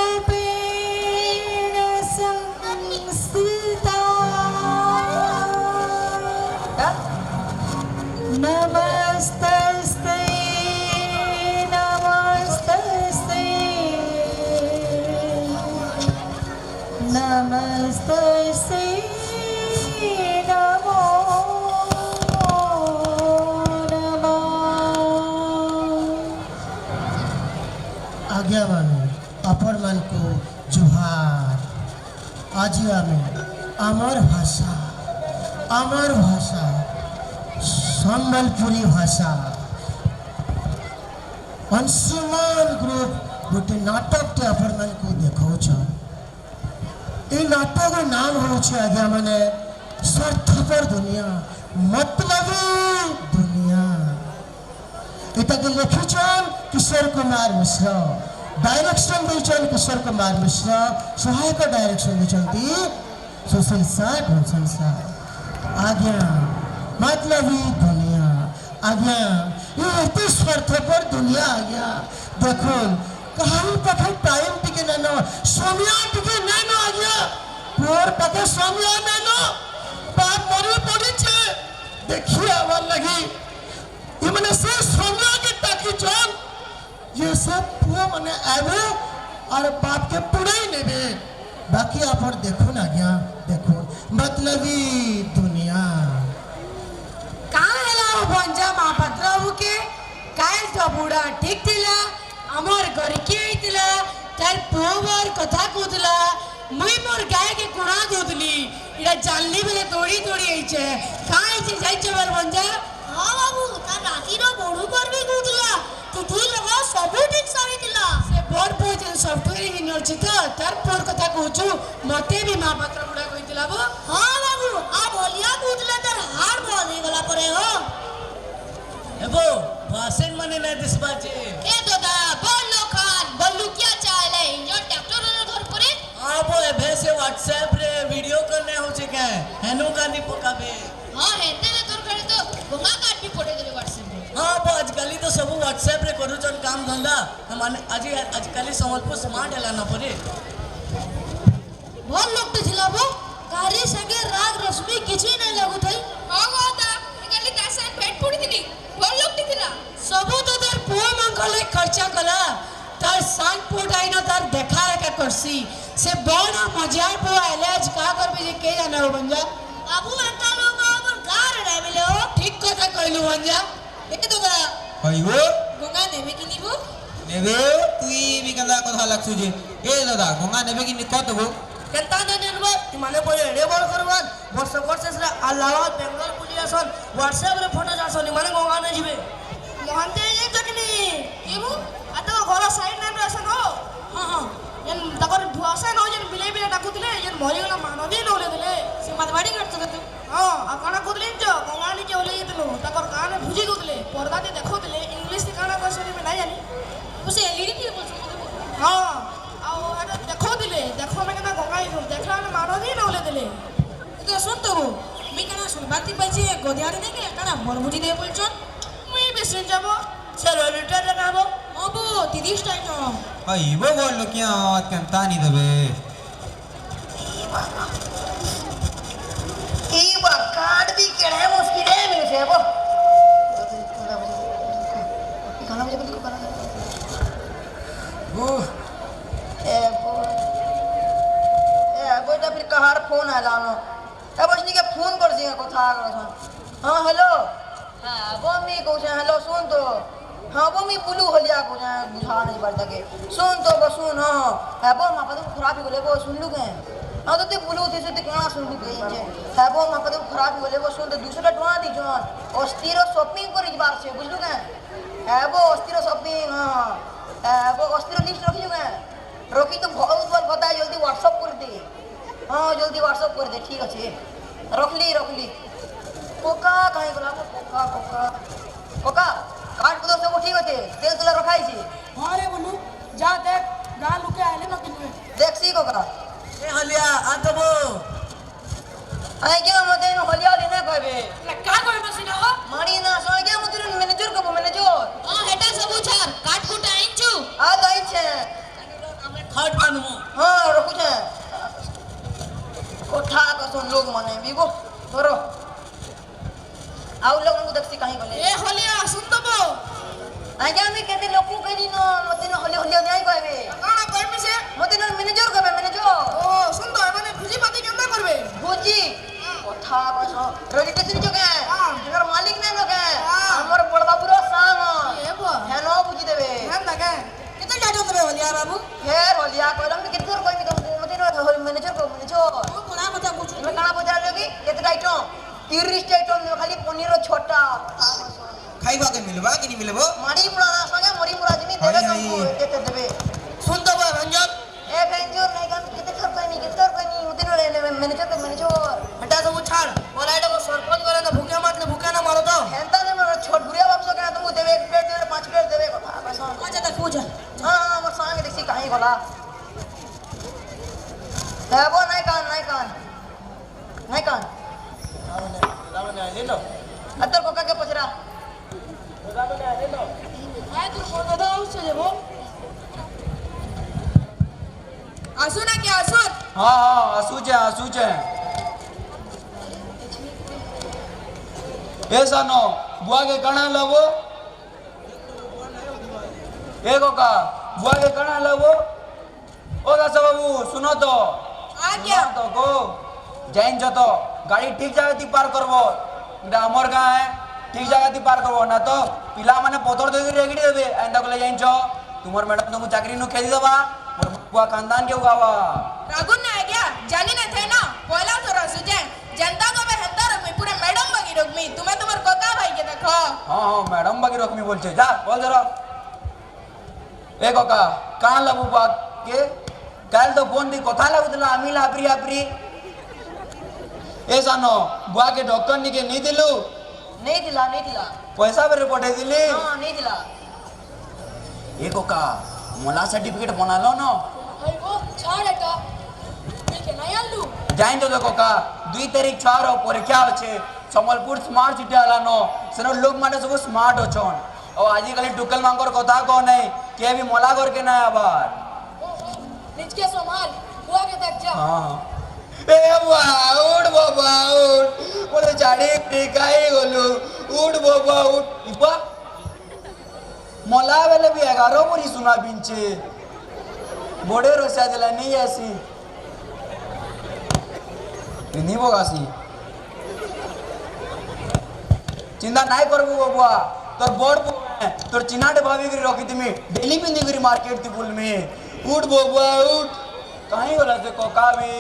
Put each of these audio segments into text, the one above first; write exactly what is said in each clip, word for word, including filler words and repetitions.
विद्यारूपेण संस्थिता। नमस्तस्ते, नमस्तस्ते। नमस्तस्ते नमो नमः। ଆଜ୍ଞାମାନେ, ଆପଣମାନଙ୍କୁ ଜୁହାର। ଆଜି ଆମେ ଆମର ଭାଷା, ଆମର ଭାଷା, ସମ୍ବଲପୁରୀ ଭାଷା, ଅଂଶୁମାନ ଗ୍ରୁପ ଗୋଟେ ନାଟକଟେ ଆପଣମାନଙ୍କୁ ଦେଖାଉଛନ୍। ଏ ନାଟକର ନାମ ହଉଛି, ଆଜ୍ଞାମାନେ, ସ୍ୱାର୍ଥପର ଦୁନିଆ, ମତଲବୀ ଦୁନିଆ। ଏଟାକେ ଲେଖିଛନ୍ କିଶୋର କୁମାର ମିଶ୍ର, ଡାଇରେକ୍ସନ ଦେଇଛନ୍ କିଶୋର କୁମାର ମିଶ୍ର, ସହାୟକ ଡାଇରେକ୍ସନ ଦେଇଛନ୍ତି ସୁଶୀଲ ସାର, ଭୂଷଣ ସାର। ଆଜ୍ଞା, ମତଲବୀ ଦୁନିଆ। ଆଜ୍ଞା, ଏ ଏତେ ସ୍ୱାର୍ଥପର ଦୁନିଆ, ଆଜ୍ଞା। ଦେଖୁନ୍, କାହାରି ପାଖେ ଟାଇମ ଟିକେ ନାଇନ, ସମୟ ଟିକେ ନାଇନ, ଆଜ୍ଞା। ପୁଅର ପାଖେ ସମୟ ନାଇନ, ବାପ ମରି ପଡ଼ିଛେ ଦେଖି ଆଇବାର ଲାଗି। ଏମାନେ ସେ ସମୟକେ ତାକିଛନ୍। ये सब ପୁଅମାନେ ଆଇବେ ଆର୍ ବାପକେ ପୁଡ଼େଇ ନେବେ। ବାକି ଆପଣ ଦେଖୁନ୍ ଆଜ୍ଞା, ଦେଖୁନ୍, ମତଲବୀ ଦୁନିଆ। କାଁ ହେଲା ଓ ଭଞ୍ଜା ମହାପାତ୍ର ବାବୁକେ? କାଲି ତ ବୁଢ଼ା ଠିକ୍ ଥିଲା, ଆମର ଘରକେ ଆଇଥିଲା, ତାର ପୁଅ ବାର୍ କଥା କହୁଥିଲା, ମୁଇଁ ମୋର ଗାଈକେ କୁଣା ଦଉଥିଲି, ଇଟା ଜାନଲି ବେଲେ ଦୌଡ଼ି ଦୌଡ଼ି ଆଇଛେ। କାଁ ହେଇଛେ ଜାନିଛେ ବାର୍ ଭଞ୍ଜା? ହଁ ବାବୁ, ତାର ରାତିର ବଡ଼ୁ ପର ବି କହୁଥିଲା, ତିଥି ଲଗା ସବୁ ଠିକ୍ ସାରିଥିଲା। ସେ ବଡ଼ ପୁଅ ଯେନ୍ ସଫ୍ଟୱେର ଇଞ୍ଜିନିୟର ଅଛି ତ, ତାର ପୁଅର କଥା କହୁଛୁ? ମତେ ବି ମହାପାତ୍ର ବୁଢ଼ା କହିଥିଲା ବୋ। ହଁ ବାବୁ, ଆଉ ଭଲିଆ କହୁଥିଲା ତାର ହାଡ଼ ବନ୍ଦ ହେଇଗଲା ପରେ, ହଁ। ଏ ବୋ, ଭୁଆସେନ ମାନେ ନାଇଁ ଦିଶବା ଯେ। ଏ ଦଦା, ବଡ଼ ଲୋକ ଖାନ, ବଡ଼ ଲୁକିଆ ଚାଲେ, ଇଞ୍ଜର ଟ୍ରାକ୍ଟର ଧର ପରେ। ହଁ ବୋ, ଏଭେ ସେ WhatsApp ରେ ଭିଡ଼ିଓ କଲ୍ ନାଇଁ ହଉଛେ କେ, ହେନୁ କାନ୍ଦି ପକାବେ। ହଁ, ହେନ୍ତା ରେ ତୋର ଘରେ ତ ଗଙ୍ଗା କାର୍ଡ ବି ପଠେଇ ଦେଲେ WhatsApp ରେ। ହଁ, ବୋ, ଆଜିକାଲି ତ ସବୁ WhatsApp ରେ କରୁଛନ୍ କାମ ଧନ୍ଦା। ମାନେ, ଆଜି, ଆଜିକାଲି ସମ୍ବଲପୁର ସ୍ମାର୍ଟ ହେଲା ନା ପରେ। ଭଲ ଲୋକଟେ ଥିଲା ବୋ, କାହାରି ସାଙ୍ଗେ ରାଗ ରଶ୍ମି କିଛି ନାଇଁ ଲାଗୁଥାଇ। ହଁ, ହଁ, ତା, କାଲି ତା ସାଙ୍ଗେ ଭେଟ ପଡ଼ିଥିଲି, ଭଲ ଲୋକଟେ ଥିଲା। ସବୁ ତ ତାର ପୁଅ ମାନଙ୍କର ଲାଗି ଖର୍ଚ୍ଚା କଲା। ତାର ସାନ ପୁଅଟା ଇନ ତାର ଦେଖା ଏକା କରସି। ସେ ବଡ଼ ମଜା ପୁଅ ଆଇଲେ ଆଜି କାଁ କରବେ ଯେ କେ ଜାନେ ଓ ଭଞ୍ଜା। ବାବୁ, ଏନ୍ତା ଲୋକ ଆମର ଗାଁରେ ନାଇଁ ମିଲେ ଓ। ଠିକ୍ କଥା କହିଲୁ ଭଞ୍ଜା। ଏ ଦଦା। ହଇ ଗୋ। ଗଙ୍ଗା ନେବେ କି ନି ବୋ? ନେବେ, ତୁଇ ବି କେନ୍ତା କଥା ଲାଗସୁ ଯେ। ଏ ଦଦା, ଗଙ୍ଗା ନେବେ କି ନି କହ ତ ଗୋ? କେନ୍ତା ନ ନେନବ? ଇମାନେ ପଡେ ଏଡେ ବଡ଼ କରବାନ। ବର୍ଷକର ଶେଷରେ ଆହ୍ଲାବାଦ, ବେଙ୍ଗଲ ବୁଲି ଆସନ୍, WhatsApp ରେ ଫଟୋ ଛାଡ଼ସନ୍, ଇମାନେ ଗଙ୍ଗା ନ ଯିବେ। ମହାନ୍ତି ଆଇ ଜାନିଛ କି ନି? କିଏ ବୋ? ଆ, ତମ ଘର ସାଇଡ୍ ଲାଇନ୍ ରେ ଆସନ୍ ହୋ। ହଁ, ହଁ। ଯେନ୍ ତାଙ୍କର ଭୁଆସେନ, ଯେନ୍ ବିଲେଇ ବିଲେଇ ଡାକୁଥିଲେ, ଯେନ୍ ମରିଗଲା ମାନବୀ ନ ଓହ୍ଲେଇ ଦେଲେ। ସେ ମାତବାଡ଼ି କାଟୁଥିଲେ ତ। ହଁ, ଆଉ କାଣା କହୁଥିଲେ ଜାନିଛ? ଗଙ୍ଗା ଆନିକେ ଓହ୍ଲେଇ ଯାଇଥିଲୁ। ତାଙ୍କର ଗାଁରେ ଭୁଜି ଦଉଥିଲେ, ପର୍ଦା ଦି ଦେଖଉଥିଲେ, ଇଂଲିଶ ରେ କାଣା କହୁଛନ୍ତି ମୁଁ ନାଇଁ ଜାନି। ମୁଁ ସେ LED ଟି କହୁଛି ମତେ। ହଁ, ଆଉ ଏଟା ଦେଖଉଥିଲେ, ଦେଖ ଆମେ କେନ୍ତା ଗଙ୍ଗା ହେଇଥିଲୁ। ଦେଖିଲା ମାନେ ମାନବୀ ନ ଓହ୍ଲେଇ ଦେଲେ। ଏ ତ ଶୁଣ ତ ବୋ, ମୁଇଁ କାଣା ଶୁଣବାର୍ ଥି ପାଇଛେ, ଗଧିଆରେ ନାଇଁ କେ, କାଣା ବରଭୁଜି ଦେବେ ବୋଲଛନ୍? ମୁଇଁ ବି ଶୁଣିଛେ ବୋ, ସେ ରେଲୱେ ଟ୍ରେନରେ କାଁ ବୋ? ହଁ ବୋ, ତିରିଶ ଟା ଆଇଟମ୍। ହଇ, ଇବୋ ଗୋଲ ଲୋକିଆ, କେନ୍ତା ନି ଦେବେ? ଇ ବା, କାର୍ଡ ବି କେଡ଼େ ମୁସ୍କିଲ ରେ ମିଲୁଛେ ବୋ। ଓ, ଏ ବୋ, ଏ ବୋ, ଏଟା ଫିର କାହାର ଫୋନ ଆଇଲା ନ? ଏ ବସନିକେ ଫୋନ କରସି, କଥା କରସନ୍। ହଁ, ହ୍ୟାଲୋ। ହଁ, ବୋ, ମୁଇଁ କହୁଛେଁ, ହ୍ୟାଲୋ, ଶୁଣ ତ। ହଁ, ବୋ, ମୁଇଁ ବୁଲୁ ହଲିଆ କହୁଛେଁ, ବୁଝା ନାଇଁ ପାରତା କେ। ଶୁଣ ତ, ବୋ, ଶୁଣ, ହଁ, ହଁ। ହେ, ବୋ, ମା ପାଦ ଖରାପ ହେଇଗଲେ, ବୋ, ଶୁଣଲୁ କେ? ହଁ, ତତେ ବୁଲୁ ଥିସୁ, ତତେ କାଣା ଶୁଣଲୁ କେ, ଇଞ୍ଚେ? ହେ, ବୋ, ମା ପାଦ ଖରାପ ହେଇଗଲେ, ବୋ, ଶୁଣ ତ, ଦୁଇଶହ ଟା ଟଙ୍କା ଦେଇଛନ୍। ଅସ୍ଥିର ସପିଂ କରି ଯିବାର ଅଛେ, ବୁଝଲୁ କେ? ହେ, ବୋ, ଅସ୍ଥିର ସପିଂ, ହଁ, ହଁ। ହେ, ବୋ, ଅସ୍ଥିର ଲିଷ୍ଟ ରଖିଛୁ କେ? ରଖି ତ, ବହୁତ ଭଲ କଥା, ଜଲ୍ଦି WhatsApp କରିଦେ। ହଁ, ଜଲ୍ଦି WhatsApp କରିଦେ, ଠିକ୍ ଅଛେ। ରଖଲି, ରଖଲି। କୋକା କାହିଁ ଗଲା? Cocoa, cocoa. କୋକା, କାର୍ଡ ପତର ସବୁ ଠିକ୍ ଅଛେ? ତେଲ ତୁଲା ରଖା ହେଇଛେ? ହଁ ରେ ବୁଲୁ, ଯା ଦେଖ, ଗାଁ ଲୁକେ ଆଇଲେ ନ କି ନୁହେଁ। ଦେଖସି କୋକା। ଏ ହଲିଆ, ଆ ଦବୁ। ଆଜ୍ଞା, ମତେ ଇନୁ ହଲିଆ ହଲି ନାଇଁ କହିବେ। ନା, କାଁ କହିବେ? କଥା କସନ୍ ଲୋକମାନେ ବି ଗୋ। ଧର। ଆଉ ଲୋକଙ୍କୁ ଦେଖସି କାହିଁ ଗଲେ? ଏ ହଲିଆ, ଆସୁନ୍ ତ ବୋ। ଆଜ୍ଞା, ଆମେ କେତେ ଲୋକ କେନି ନ, ମତେ ନ ହଲିଆ, ହଲିଆ ନାଇଁ କହିବେ। କାଣା କହିମି ସେ? ମତେ ନ ମ୍ୟାନେଜର କହିବେ, ମ୍ୟାନେଜର। ଓ, ଶୁନ୍ ତ, ଏମାନେ ଭୋଜି ପାତି କେନ୍ତା କରିବେ? ଭୋଜି? କଥା କସ। ରେଜିଷ୍ଟ୍ରେସନ ଯୋଗେ। ହଁ। ଏନର ମାଲିକ ନାଇଁ ଲୋକେ। ହଁ। ଆମର ବଡ଼ ବାବୁର ସାଙ୍ଗ। ଏ ବୋ। ହେନ ବୁଝି ଦେବେ। ହେନ ନା କେ? କେତେ ଡାଟ ଦେବେ ହଲିଆ ବାବୁ? ହେ ହଲିଆ କହିଲ, ମୁଁ କେତେ ଥର କହିବି ତମକୁ? ମତେ ନ ମ୍ୟାନେଜର କହିବେ, ମ୍ୟାନେଜର। ମୁଁ ପୁରା କଥା ବୁଝୁଛି। ତମେ କାଣା ପଚାରିଲ କି? କେତେ ଆଇଟମ? ତିରିଶ ଟା ଆଇଟମ ଦେବେ, ଖାଲି ପନିର ଛଟା। ଖାଇବାକେ ମିଲବା କି ନି ମିଲବ? ମାଡ଼ି ମୁଡ଼ା ନା ସଙ୍ଗେ ମରି ମୁଡ଼ା ଜିମି, ଦେବେ ହାଇ, ହାଇ। ତମକୁ, କେତେ ଦେବେ? ଶୁନ୍ ତ ବା ଭଞ୍ଜନ। ଏ ଭେଞ୍ଜର ନାଇଁ, କାମ କେତେ ଥର କହିନି, କେତେ ଥର କହିନି, ମତେ ନ ମ୍ୟାନେଜର କହିବେ, ମ୍ୟାନେଜର। ହେଟା ସବୁ ଛାଡ଼, ମୋର ଏଇଟା ମୋ ସରପଞ୍ଚ ଘରେ ତ ଭୁକେ ମାରଲେ, ଭୁକେ ନା ମାର ତ। ହେନ୍ତା ନାଇଁ, ମୋର ଛୋଟ ଗୁରିଆ ବାପସ କେନା ତମକୁ ଦେବେ, ଏକ ପ୍ଲେଟ ଦେବେ, ପାଞ୍ଚ ପ୍ଲେଟ ଦେବେ, କଥା, ପଇସା। ଆଚ୍ଛା, ତା ଖୋଜ। ହଁ, ହଁ, ମୋର ସାଙ୍ଗେ ଦେଖି କାହିଁ ଗଲା। ହେବ ନାଇଁ କାନ, ନାଇଁ କାନ। ନାଇଁ କାନ। ପିଲାମାନେ ଆଇଲେ ନ? ଆ, ତୋର କକାକେ ପଚରା। ପିଲାମାନେ ଆଇଲେ ନ? ଆଏ, ତୋର କଣ ଦାଦା ଆଉଛେ ଯେ ବୋ? ଆସୁନ୍ ଆଜ୍ଞା, ଆସୁନ୍। ହଁ, ହଁ, ଆସୁଛେ, ଆସୁଛେ। ଏ ସାନ, ବୁଆକେ କାଣା ହେଲା ବୋ? ଏ କକା, ବୁଆକେ କାଣା ହେଲା ବୋ? ଓ ଦାସ ବାବୁ, ଶୁନ ତ। ଆଜ୍ଞା। ଶୁନ ତ ଗୋ। ଜାଣିଛ ତ, ଗାଡ଼ି ଠିକ୍ ଜାଗା ଥି ପାର୍କ କରବ। ଏଇଟା ଆମର ଗାଁ ହେ, ଠିକ୍ ଜାଗା ଥି ପାର୍କ କରବ। ନା ତ ପିଲାମାନେ ପଥର ଦେଇକରି ରେଗିଡ଼ି ଦେବେ। ଏନ୍ତା କଲେ ଜାଣିଛ, ତୁମର ମ୍ୟାଡାମ ତମକୁ ଚାକିରି ନୁ ଠେଲି ଦେବା। ମୋର ବୁଆ ଖାନଦାନ କେ ଉଗାବା। ରାଗୁନ୍ ନା ଆଜ୍ଞା, ଜାନି ନା ଥାଇ ନା, ପହିଲା ଥର ଆସୁଛେ। ଯେନ୍ତା କହିବେ ହେନ୍ତା ରଖମି, ପୁରା ମ୍ୟାଡାମ ବାଗି ରଖମି। ତୁମେ ତୁମର କକା ଭାଇକେ ଦେଖ। ହଁ, ହଁ, ମ୍ୟାଡାମ ବାଗି ରଖମି ବୋଲଛେ। ଯା, କଲ ଧର। ଏ କକା, କାଁ ଲା ବୁଆକେ? କାଲ ତ ଫୋନ ଥି କଥା ଲାଗୁଥିଲା, ଆମିଲ ହାପରି ହାପରି। ଏ ସାନ, ବୁଆକେ ଡକ୍ଟର ନିକେ ନେଇଥିଲୁ? ନେଇଥିଲା, ନେଇଥିଲା। ପଇସା ବେରେ ପଠେଇଥିଲି? ହଁ, ନେଇଥିଲା। ଏ କକା, ମଲା ସାର୍ଟିଫିକେଟ ବନାଲ ନ? ଭାଇ ଗୋ, ଛାଡ଼ ଏଟା। ନେଇକେ ନାଇଁ ଆନଲୁ? ଜାଣିଛ ତ କକା, ଦୁଇ ତାରିଖ ଛୁଆର ପରୀକ୍ଷା ଅଛେ। ସମ୍ବଲପୁର ସ୍ମାର୍ଟ ସିଟି ଆଲାନ। ସେନ ଲୋକମାନେ ସବୁ ସ୍ମାର୍ଟ ଅଛନ୍। ଆଉ ଆଜିକାଲି ଟୁକେଲ ମାନଙ୍କର କଥା କହ ନାଇଁ, କିଏ ବି ମଲା ଘରକେ ନାଇଁ ଆବାର। ଓହୋ, ନିଜକେ ସମ୍ଭାଲ, ବୁଆକେ ଦେଖ ଯା। ହଁ। ଏ ବୁଆ, ଉଠ ବାବା, ଉଠ। ମୋତେ ଛାଡ଼ିକରି କାହିଁ ଗଲୁ? ଉଠ ବାବା, ଉଠ। ଇପା, ମଲା ବେଲେ ବି ଏଗାର ଭରି ସୁନା ପିନ୍ଧଛେ। ବଡ଼େ ରସିଆ ଦେଲା, ନେଇ ଆସି। ପିନ୍ଧିବ ଗାସି। ଚିନ୍ତା ନାଇଁ କରବୁ ବାବୁଆ। ତୋର ବଡ଼ ପୁଅ, ତୋର ଚିହ୍ନାଟେ ଭାବିକରି ରଖିଥିମି। ଡେଲି ପିନ୍ଧିକରି ମାର୍କେଟ ଥି ବୁଲମି। ଉଠ ବାବୁଆ, ଉଠ। କାହିଁ ଗଲା ସେ କକା ବି?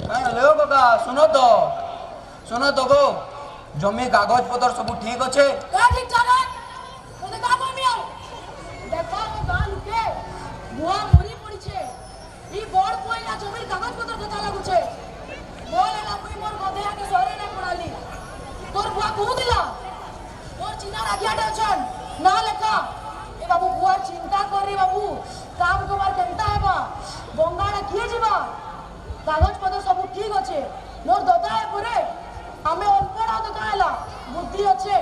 କାହିଁ ଗଲେ ଓ କକା? ଶୁନ ତ। ଶୁନ ତ ଗୋ, ଜମି କାଗଜ ପତର ସବୁ ଠିକ୍ ଅଛେ? କା ଠିକ୍ ଠାକ୍? ମୋତେ କା କହମି ଆଉ? ଦେଖ, ମୋ ଗାଁ ଲୁକେ, ବୁଆ ମରି ପଡ଼ିଛେ। ଇ ବଡ଼ ପୁଅ ଇଲା ଜମିର କାଗଜ ପତର କଥା ଲାଗୁଛେ। ଭଲ ହେଲା, ମୁଇଁ ମୋର ଗଧେଆକେ ସହରେ ନାଇଁ ପଡ଼ାଲି। ତୋର ବୁଆ କହୁଥିଲା, ମୋର ଚିହ୍ନାର ଆଗିଆଟେ ଅଛନ୍, ନା ଲେଖା। ଏ ବାବୁ, ବୁଆର ଚିନ୍ତା କର ରେ ବାବୁ, କାମ କବାର କେନ୍ତା ହେବା? ବଙ୍ଗାଳ କିଏ ଯିବା? କାଗଜ ପତର ସବୁ ଠିକ୍ ଅଛେ। ମୋର ଦଦା ଏ ପୁରେ। ଆମେ ଅନପଢ଼ ଆଉ ତ କାଁ ହେଲା? ବୁଦ୍ଧି ଅଛେ।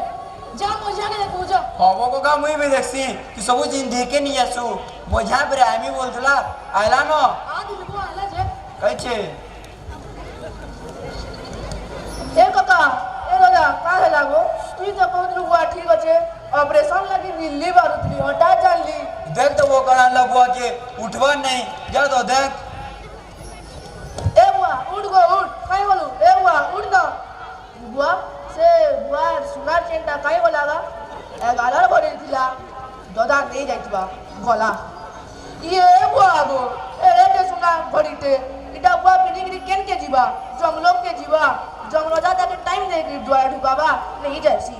ଯା ମଝିଆକେ ଦେଖବୁ, ଯା। ହବ କକା, ମୁଇଁ ବି ଦେଖସି। ତୁ ସବୁ ଜିନିଷ ଦେଖେ ନି ଆସୁ। ମଝିଆ ପୁରେ ଆଇମି ବୋଲୁଥିଲା। ଆଇଲା ନ? ଆ, ଦିଲକୁ ଆଇଲା ଯେ। କହିଛେ। ଏ କକା, ଏ ଦଦା, କାଁ ହେଲା ଗୋ? ତୁଇ ତ କହୁଥିଲୁ ବୁଆ ଠିକ୍ ଅଛେ। ଅପରେସନ ଲାଗି ଦିଲ୍ଲୀ ବାରୁଥିଲି, ହଠାତ୍ ଜାଣିଲି। ଦେଖ ତ ଗୋ, କାଣା ହେଲା ବୁଆକେ? ଉଠବାର ନାଇଁ। ଯା ତ ଦେଖ। ଏ ବୁଆ, ଉଠ ଗୋ, ଉଠ। କାଇଁ ଗଲୁ? ଏ ବୁଆ, ଉଠ ତ। ବୁଆ, ସେ ବୁଆର ସୁନାର ଚେନଟା କାଇଁ ଗଲା ଗା? ଏଗାରର ଭରି ଥିଲା, ଦଦା ନେଇ ଯାଇଥିବା, ଗଲା। ଇଏ ବୁଆ ଗୋ, ଏଡ଼େଟେ ସୁନା ଘଡ଼ିଟେ, ଇଟା ବୁଆ ପିନ୍ଧିକିରି କେନକେ ଯିବା? ଜଙ୍ଗଲକେ ଯିବା, ଜଙ୍ଗଲ ଦାଦାକେ ଟାଇମ୍ ଦେଇକିରି ଦୁଆରେ ଢୁକାବା, ନେଇ ଯାଇସି।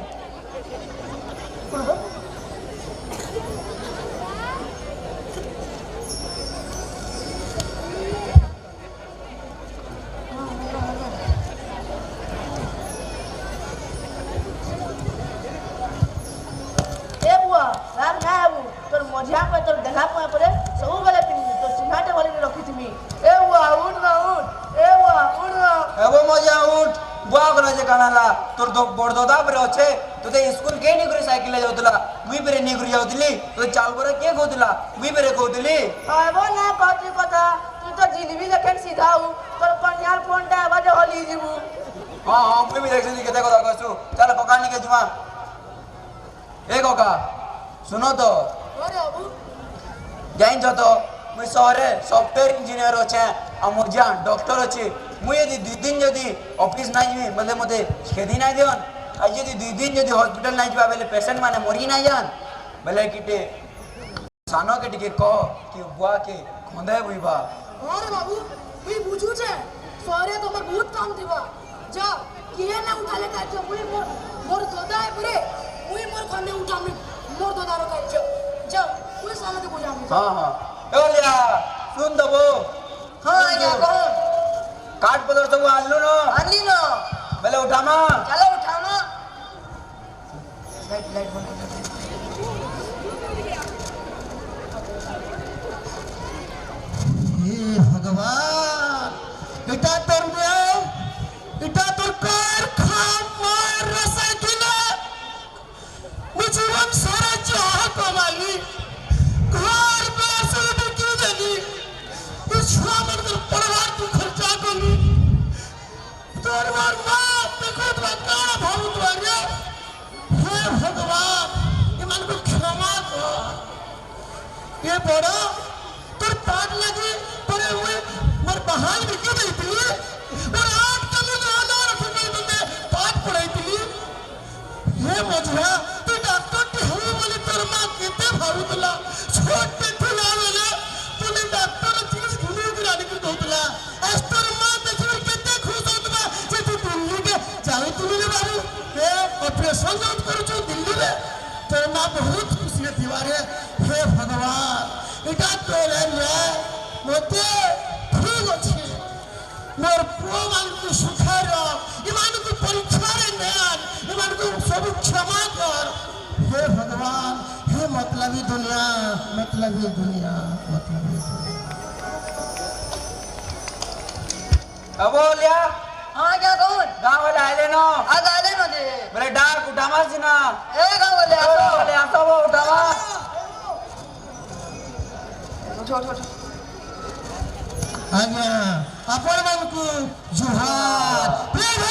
ଏ ପୁଅ, ରାଗ ନା ହେବୁ। ତୋର ମଝିଆ ପୁଅ, ତୋର ଗେହ୍ଲା ପୁଅ ପରି ସବୁବେଳେ ପିନ୍ଧିବି। ତୋର ଚିହ୍ନାଟେ ଭରି ରଖିଥିମି। ଏ ପୁଅ, ଉଠ ନା, ଉଠ। ଏ ପୁଅ, ଉଠ ନା। ଏ ବୋ ମଝିଆ, ଉଠ। ବୁଆ କଲା ଯେ କାଣା ହେଲା? ତୋର ଦ-, ବଡ଼ ଦଦା ପରି ଅଛେ। ତୋତେ ସ୍କୁଲ କିଏ ନେଇକରି ସାଇକେଲରେ ଯାଉଥିଲା? ମୁଇଁ ପେରେ ନେଇକରି ଯାଉଥିଲି। ତୋତେ ଚାଉଳ ବରା କିଏ କହୁଥିଲା? ମୁଇଁ ପେରେ କହୁଥିଲି। ଏ ବୋ, ନା କହତି କଥା। ତୁ ତ ଜିଲିପି ଲେଖେନ ସିଧା ହଉ। ତୋର କନିଆର ଫୋନଟା ହଁ, ହଁ, ମୁଇଁ ବି ଦେଖୁଛେ, କେତେ କଥା କହୁଛୁ। ଚାଲ, କକା ନିକେ ଯିମା। ଏ କକା, ଶୁନ ତ। ଆରେ ବାବୁ। ଜାଣିଛ ତ, ମୁଇଁ ସହରରେ ସଫ୍ଟୱେୟାର ଇଞ୍ଜିନିୟର ଅଛେ, ଆଉ ମୋର ଯାଁ ଡକ୍ଟର ଅଛେ। ମୁଇଁ ଯଦି ଦୁଇ ଦିନ ଯଦି ଅଫିସ ନାଇଁ ଯିମି, ବୋଲେ ମତେ ଛେଦି ନାଇଁ ଦିଅନ୍। ଆଉ ଯଦି ଦୁଇ ଦିନ ଯଦି ହସ୍ପିଟାଲ ନାଇଁ ଯିବା, ବୋଲେ ପେସେଣ୍ଟ ମାନେ ମରି ନାଇଁ ଯାନ୍। ବୋଲେ କିଟେ ସାନକେ ଟିକେ କହ କି ବୁଆକେ ଖଣ୍ଡେ ବୁଇବା। ହଁ ରେ ବାବୁ, ମୁଇଁ ବୁଝୁଛେ, ସହରରେ ତମର ବହୁତ କାମ ଥିବା। ଯା, କିଏ ନା ଉଠାଲେ କାର୍ଯ୍ୟ, ମୁଇଁ ମୋର, ମୋର ଦଦା ଏ ପୁରେ, ମୁଇଁ ମୋର ଖଣ୍ଡେ ଉଠାମି, ମୋର ଦଦାର କାର୍ଯ୍ୟ। ଯା, ମୁଇଁ ସାନକେ ବୁଝାମି। ହଁ, ହଁ। ଏ ଓଲିଆ, ଶୁନ ଦବୁ। ହଁ, ଆଜ୍ଞା, କହ। କାଠ ପତର ସବୁ ଆଣିଲୁ ନ? ଆଣିଲି ନ। ବେଲେ ଉଠାମା। ଚାଲ ଉଠାମା। ଲାଇଟ, ଲାଇଟ ବନ୍ଦ କର। হে ভগবান, এটা তোর ন্যায়, এটা তোর কার খাম মার রাসায় কিনা? মু জীবন সারা যাহা কমালি, ঘর বাসা বিকি দেলি, এ ছুয়া ମାନଙ୍କର ପଢ଼ବାର ତୁ ଖର୍ଚ୍ଚ କଲି। ତୋର ମୋର ମା ଦେଖୁଥିବା କାଣା ଭାବୁଥିବା ରେ? ହେ ଭଗବାନ, ଏମାନଙ୍କୁ କ୍ଷମା କର। ଏ ବଡ଼, ତୋର ପାଠ ଲାଗି ଥରେ ମୁଇଁ ମୋର ବାହାଲ ବିକି ଦେଇଥିଲି। ମୋର ଆଠ କାମ ନା ନା ରଖି କରି ତୋତେ ପାଠ ପଢ଼ାଇଥିଲି। ହେ ମଝିଆ, ତୁ ଡାକ୍ତରଟି ହବୁ ବୋଲି ତୋର ମା କେତେ ଭାବୁଥିଲା। ଛୋଟଟେ ଥିଲା ବେଳେ ତୋ ଲାଗି ଡାକ୍ତର ଜିନିଷ ଘିନି କରି ଆଣିକରି ଦଉଥିଲା। ଆଜ ତୋର ମା ଦେଖିକରି କେତେ ଖୁସ ହଉଥିବା ଯେ ତୁ ଦିଲ୍ଲୀକେ ଯାଉଥିଲୁ ରେ ବାବୁ। ଏ ଅପରେସନ ଯାଉଥିଲୁ କରୁଛୁ ଦିଲ୍ଲୀରେ। ତୋ ମା ବହୁତ ଖୁସିରେ ଥିବାରେ। ହେ ଭଗବାନ, ଏଟା ତୋର ନ୍ୟାୟ। ମତେ ଠିକ ଅଛି। ମୋର ପୁଅମାନଙ୍କୁ ସୁଖରେ ରଖ, ଏମାନଙ୍କୁ ପରୀକ୍ଷାରେ ନେଆନ, ଏମାନଙ୍କୁ ସବୁ କ୍ଷମା କର। ହେ ଭଗବାନ, ହେ ମତଲବୀ ଦୁନିଆ, ମତଲବୀ ଦୁନିଆ, ମତଲବୀ ଦୁନିଆ। ଆବ ଓଲିଆ। ହଁ, ଆଜ୍ଞା, କହୁନ। ଗାଁ ବାଲେ ଆଇଲେ ନ? ଆଗ ଆଇଲେ ନ ଯେ। ବେଲେ ଡାକ, ଉଠାମା ସିନା। ଏ ଗାଁ ବାଲେ, ଆସ। ଗାଁ ବାଲେ, ଆସ, ଆବ, ଉଠାମା। ଉଠ, ଉଠ, ଉଠ। ଆଜ୍ଞା, ଆପଣମାନଙ୍କୁ ଜୁହାର। ପ୍ଲିଜ୍,